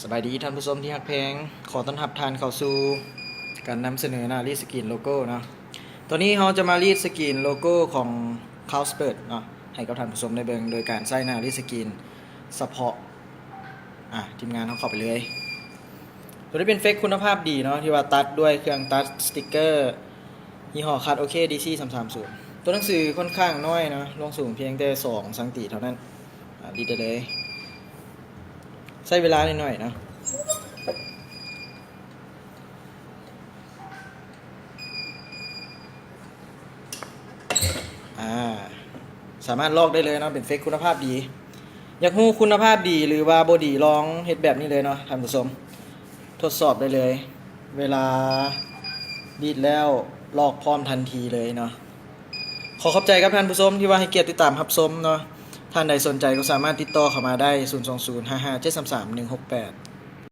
ສະບາຍດີທ່ານຜູ້ຊົມທີ່ຮັກແພງ, ຂໍຕ້ອນຮັບທ່ານເຂົ້າສູ່ການນຳສະເໜີໜ້າລີດສະກຣີນໂລໂກ້ເນາະ. ຕອນນີ້ເຮົາຈະມາລີດສະກຣີນໂລໂກ້ຂອງ Carlsberg ເນາະ, ໃຫ້ກັບທ່ານຜູ້ຊົມໄດ້ເບິ່ງໂດຍການໃຊ້ໜ້າລີດສະກຣີນສະເພາະ. ອາ ທີມງານເຮົາເຂົ້າໄປເລີຍ. ໂຕນີ້ເປັນເຟກຄຸນນະພາບດີເນາະ, ທີ່ວ່າຕັດດ້ວຍເຄື່ອງຕັດສະຕິກເກີ ຍີ່ຫໍ້ Card OK DC ສາມສາມສູນ. ຕົວໜັງສືຂ້ອນຂ້າງນ້ອຍເນາະ, ລວງສູງພຽງແຕ່ສອງຊັງຕີເທົ່ານັ້ນ. ອາ ລີດໄດ້ເລີຍ. ໃຊ້ເວລາໜ້ອຍໆເນາະ. ອາ ສາມາດລອກໄດ້ເລີຍເນາະ, ເປັນເຟກຄຸນນະພາບດີ. ຢາກຮູ້ຄຸນນະພາບດີ ຫຼືວ່າບໍ່ດີ ລອງເຮັດແບບນີ້ເລີຍເນາະທ່ານຜູ້ຊົມ, ທົດສອບໄດ້ເລີຍ. ເວລາລີດແລ້ວລອກພ້ອມທັນທີເລີຍເນາະ. ຂໍຂອບໃຈກັບທ່ານຜູ້ຊົມທີ່ວ່າໃຫ້ກຽດຕິດຕາມຮັບຊົມເນາະ. ທ່ານໃດສົນໃຈກໍສາມາດຕິດຕໍ່ເຂົ້າມາໄດ້ ສູນສອງສູນ ຫ້າຫ້າເຈັດສາມສາມ ໜຶ່ງຫົກແປດ.